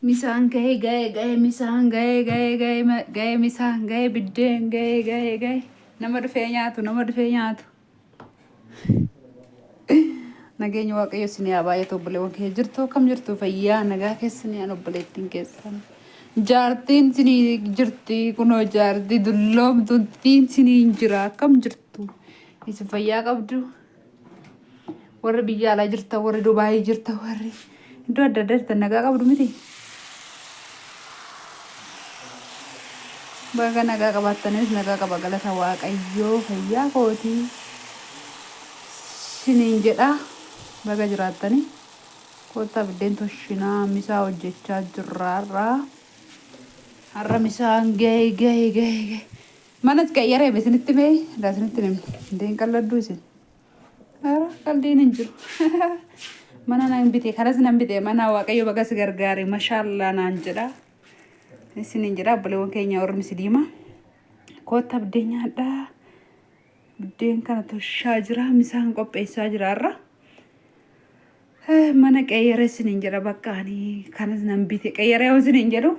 Misaan ga'e ga'e ga'e misaan ga'e ga'e ga'e ga'e misaan ga'e biddeen ga'e ga'e ga'e nama dhufee nyaatu nama dhufee nyaatu. Nageenya Waaqayyo isin haa baay'atu obboleewwan kee jirtu akkam jirtu fayyaa nagaa keessanii an obboleettiin keessan. Jaartiin isinii jirti kunoo jaartii dulloomtuun isiniin jira akkam jirtu isin fayyaa qabdu. Warri biyya alaa jirtan warri Dubaayii jirtan warri iddoo adda addaa jirtan nagaa qabdu miti. Baga nagaa qabaattanis nagaa qaba galata Waaqayyoo fayyaa kootii siniin jedha baga jiraattanii koottaa biddeen toshinaa misaa hojjechaa jirra har'a. Har'a misaan ga'e ga'e ga'e ga'e. Manas qayyaree isinitti mee isinitti himne hin qalladduu isin. Ara qaldiin hin jiru. Mana nan bite kanas nan bite mana Waaqayyo baga si gargaare mashaallaa naan jedha. Isiniin jedha obboleewwan keenya warri musliima. Kootta biddeen nyaadhaa. Biddeen kana toshaa jira misaan qopheessaa jira har'a. Mana qayyare isiniin jedha bakka ani kanas nan bite qayyare yoo isiniin jedhu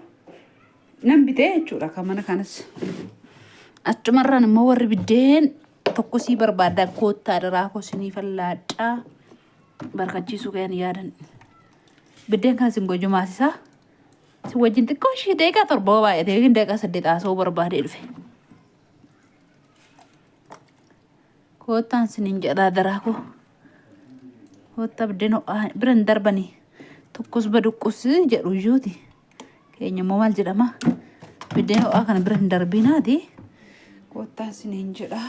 nan bite jechuudha kan mana kanas. Achumarraan immoo warri biddeen tokkosii barbaadan koottaa daraa koo isinii fallaadhaa barkachiisuu keen yaadan. Biddeen kan isin gojumaasisaa. Isin wajjin xiqqoo ishee daqiiqaa 7 baay'ate yookiin daqiiqaa 8 haasa'uu barbaadee dhufe. Koottaan isiniin jedhaa daraa koo. Koottaa biddeen ho'aa bira hin darbanii. Tokkos baduqqus jedhu iyyuuti. Keenya immoo maal jedhama? Biddeen ho'aa kana bira hin darbinaati. Koottaa isiniin jedha.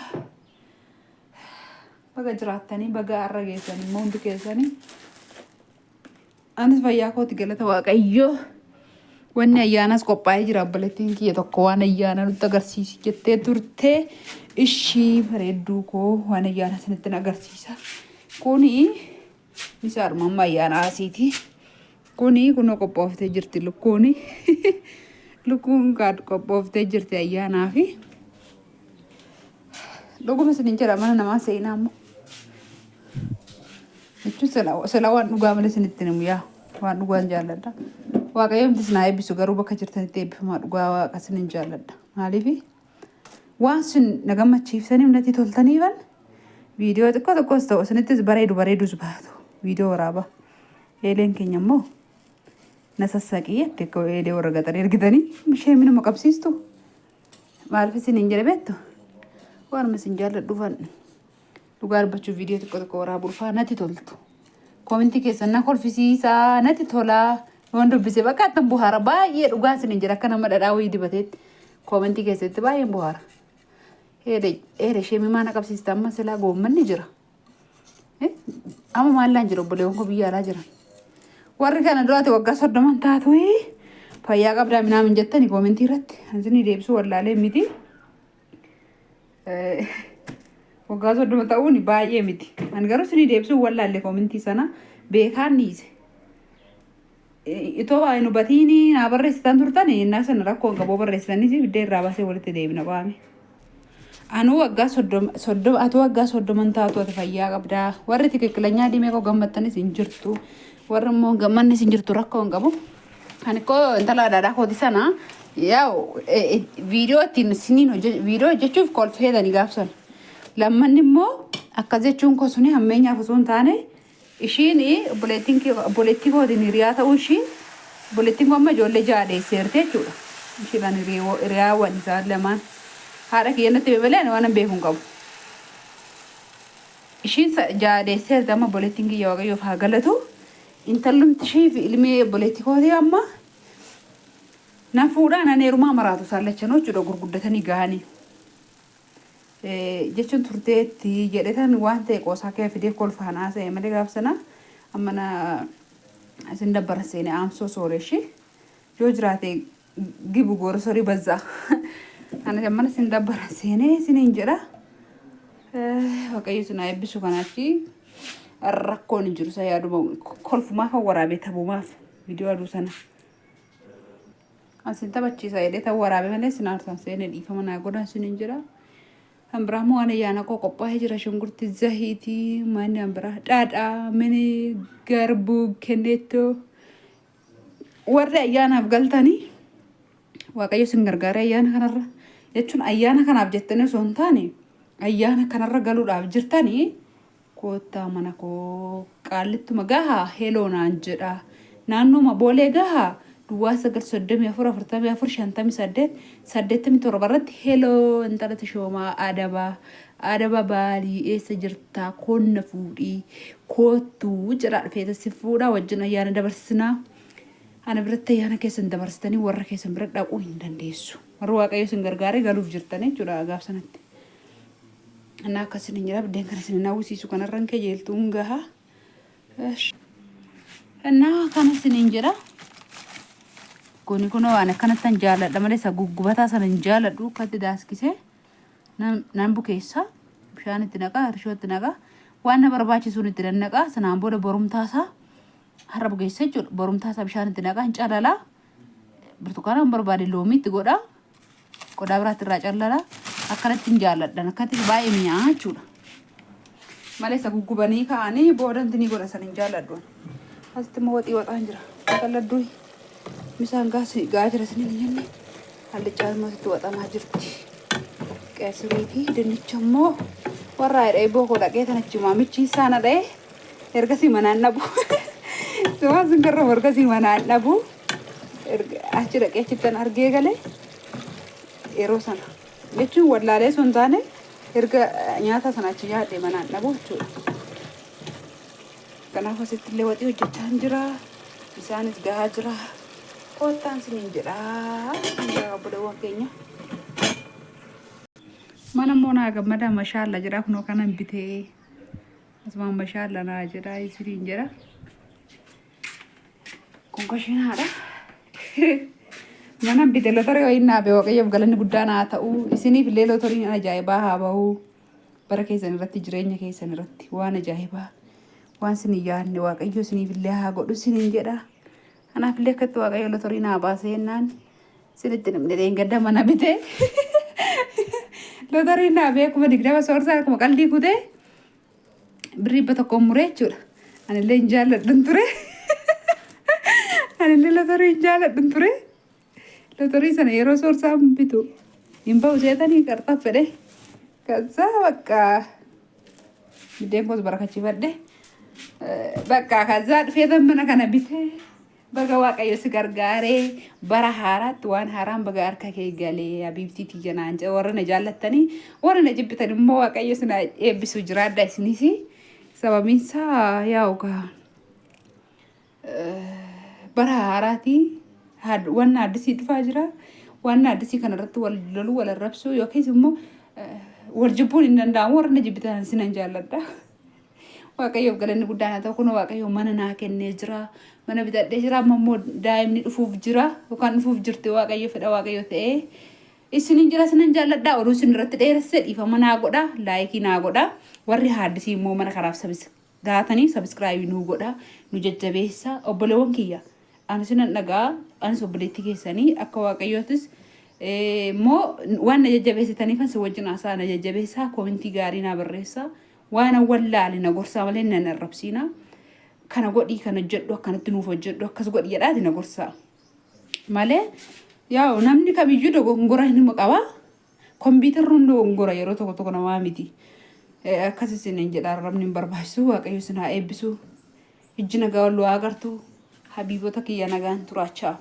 Baga jiraattanii baga har'a geessan immoo hundi keessanii. Anis fayyaa kooti galata Waaqayyoo. Wanni ayyaanas qophaa'ee jira obboleettiin kiyya tokko waan ayyaana nutti agarsiisi jettee turte ishii bareedduu koo waan ayyaana isinitti agarsiisa. Kuni Misaadhuma amma ayyaana asiiti. Kuni kunoo qophooftee jirti lukkuuni. Lukkuun kaad qophooftee jirti ayyaanaa fi dhuguma isinin jedha mana namaa seenaa immoo. Jechuun sila waan dhugaa malee isinitti himu yaa waan dhugaan jaalladha. Waaqayyoomti isin haa eebbisu garuu bakka jirtanitti eebbifamaa dhugaa waaqa isinin jaalladha. Maaliifi Waan sin na gammachiiftaniif natti toltaniifan viidiyoo xiqqoo xiqqoos ta'u isinittis bareedu bareedus baatu viidiyoo waraaba. Eeleen keenya immoo na sassaqii jette akka eelee warra gaxarii argitanii ishee minuma qabsiistu. Maaliif isin hin jedhe beektu? Waanuma isin jaalladhuufan dhugaa dubbachuuf viidiyoo xiqqoo xiqqoo waraabuu dhufaa natti toltu. Koomentii keessan na kolfisiisaa natti tolaa. Yoon dubbise bakka attan buhaara baay'ee dhugaa isin hin jedhe akka nama dhadhaa wayii dibateetti. Koomentii keessatti baay'een bohaara. Heede heede ishee mimaa na qabsiista amma silaa goommanni jira. Amma maallaan jira obboleewwan koo biyya alaa jiran. Warri kana duraati waggaa 30 taatu fayyaa qabdaa minaamin jettani koomentii irratti isinii deebisuu wallaalee miti. Waggaa 30 ta'uun baay'ee miti. Ani garuu isinii deebisuu wallaalle koomentii sana beekaan dhiise. Itoo waa hin hubatiin naa barreessitan turtan innaa sana rakkoo hin qabu barreessitanis biddeen irraa baasee walitti deebina qaame. Anuu waggaa 30 30 atuu waggaa 30 taatu ati fayyaa qabdaa warri tikikkilanyaa dhimee koo gammattanis hin jirtu warri immoo hin gammannis hin jirtu rakkoo hin qabu. Ani koo intala adaadhaa kooti sana yaa'u viidiyoo ittiin siniin viidiyoo hojjechuuf kolfeetani gaaf sana. Lammanni immoo akkas jechuun koo suni hammeenyaaf osoo hin taane Ishiin obboleettiin kee obboleettii kootiin hiriyaa ta'uu ishii obboleettiin koo amma ijoollee ja'a deesseerti jechuudha. Ishiidhaan hiriyaawwan isaan lamaan. Haadha kiyya natti hime malee ani waanan beeku hin qabu. Ishiin ja'a deesseerti amma obboleettiin kiyya Waaqayyoof haa galatu. Intallumti ishii fi ilmi obboleettii kootii amma nan fuudhaa nan heerumaa maraatu isaan lachanuu jechuudha gurguddatanii gahanii. Jechuun turteetti jedhetan waan ta'e qoosaa kee fidee kolfaan haasa'e malee gaaf sana amma na isin dabbara seene aamsoo soore ishii yoo jiraate gibu goora sorii bazzaa ani amma isin dabbara seene isiniin jedha Waaqayyo isin haa eebbisu kanaachi rakkoon hin jiru isa yaaduma kolfumaaf waraabee tabumaaf viidiyoo aduu sana. Asin taphachiisa jedhee tan waraabe malee sin aarsan seene dhiifama naa godhaa sinin jira. Kan biraa immoo waan ayyaana koo qophaa'ee jira shunkurtii zahiitii manni kan biraa dhadhaa mini garbuu kennettoo. Warri ayyaanaaf galtanii Waaqayyo isin gargaaree ayyaana kanarra jechuun ayyaana kanaaf jettanii osoo hin taane ayyaana kanarra galuudhaaf jirtanii koottaa mana koo qaallittuma gahaa heloo naan jedha. Naannooma boolee gahaa duwwaa 9 34 44 58 87 irratti heloo intala tishoomaa adaba adaba baalii eessa jirtaa koonna fuudhii koottuu jedhaa dhufeeta si fuudhaa wajjin ayyaana dabarsinaa. Ana biratti ayyaana keessan dabarsitanii warra keessan bira dhaquu hin dandeessu. Warri Waaqayyo isin gargaaree galuuf jirtan jechuudha gaaf sanatti. Innaa akkas isin jira biddeen kana isin hin hawwisiisu kanarran kejeeltuun gaha. Innaa kana isiniin jedha. Kuni kunoo ani akkanattan jaalladha malee isa guggubataa sana hin jaalladhu akkatti daaskisee nan bukeessa bishaan itti naqa irshoo itti naqa waan na barbaachisuun itti nannaqa sanaan booda borumtaasaa har'a bukeessa jechuudha. Borumtaa isaa bishaan itti naqaa hin calalaa. Burtukaana hin barbaade loomii itti godha. Qodaa biraatti irraa callalaa. Akkanatti hin jaalladhan. Akkanatti baay'ee mi'aa jechuudha. Malee isa guggubanii ka'anii booda inti ni godha san hin jaalladhu. Asitti immoo waxii waxaan jira. Qalladdu misaan gaasi gaa jira isiniin hin jenne. Hallichaa immoo asitti waxamaa jirti. Qeesirii fi dinnicha immoo warra hidhee bookoo dhaqee tanachi maamichi isaa na dha'ee. Ergasii manaan dhabu. Sumaan sun garramu ergasii manaan dhabu. Achi dhaqee achittan argee galee yeroo sana jechuun wallaalee sun taane erga nyaata sana achi nyaadhe manaan dhabu jechuudha. Kanaaf asitti illee waxii hojjechaa hin jira. Isaanis gahaa jira. Koottaan isiniin jedha. Obboleewwan keenya. Mana immoo naa gammadaa mashaalla jedha kunoo kanan bitee. Asumaan mashaalla naa jedha isiniin jedha. Kun koshinaadha. Mana bite lotorii wayiin naa ba'e waaqayyoof galanni guddaan haa ta'u. Isiniif illee lotoriin ajaa'ibaa haa ba'u. Bara keessan irratti jireenya keessan irratti waan ajaa'ibaa waan isin hin yaadne waaqayyo isiniif illee haa godhu isiniin jedha. Kanaaf illee akkatti waaqayyo lotorii naa baasee jennaan isinitti himne dheengadda mana bite. Lotoriin naa ba'e 20,000 soorsaa akkuma qaldii kutee birrii 100 muree jechuudha. Anillee hin jaalladhun ture. Anillee lotorii hin jaalladhun ture. Lotorii sana yeroo soorsaan bitu hin ba'u seetanii qarxaf fedhe. Kasaa bakka biddeen koos barakachiifadhe. Bakka kasaa dhufeetan mana kana bitee baga waaqayyo si gargaaree bara haaraatti waan haaraan baga harka kee galee abiibtii tiyya naan jedhe warra na jaallattanii warra na jibbitan immoo waaqayyo si na eebbisu jiraadha isinis sababiin isaa yaa'u gaa bara haaraatii wanna addisii dhufaa jira wanna addisii kanarratti wal loluu wal arrabsuu yookiis immoo wal jibbuun hin danda'amu warra na jibbitan sinan jaalladha. Waaqayyoof galanni guddaan haa ta'u kunoo Waaqayyo mana naa kennee jira. Mana bitadhee jira amma immoo daa'imni dhufuuf jira yookaan dhufuuf jirti Waaqayyo fedha Waaqayyo ta'ee. Isinin jira isinan jaalladha oduu isin irratti dheeresse dhiifama naa godha laayikii naa godha warri haaddisii immoo mana kanaaf sabis taatanii sabiskiraayibii nuu godha nu jajjabeessa obboleewwan kiyya ani isinan dhagaa anis obboleettii keessanii akka Waaqayyootis immoo waan na jajjabeessitaniif si wajjin haasaa na jajjabeessaa koomentii gaarii naa barreessaa. Waanan wallaale na gorsaa malee nan arrabsiina. Kana godhii kana hojjedhu akkanatti nuuf hojjedhu akkas godhi jedhaati na gorsaa. Malee yaa'u namni kamiyyuu dogongora hin qaba. Kompiitarri hundi dogongora yeroo tokko tokko namaa miti. Akkas isiniin jedha arrabni hin barbaachisu waaqayyo isin haa eebbisu. Ijji nagaa wal haa agartu. Habiibota kiyya nagaan turaachaa.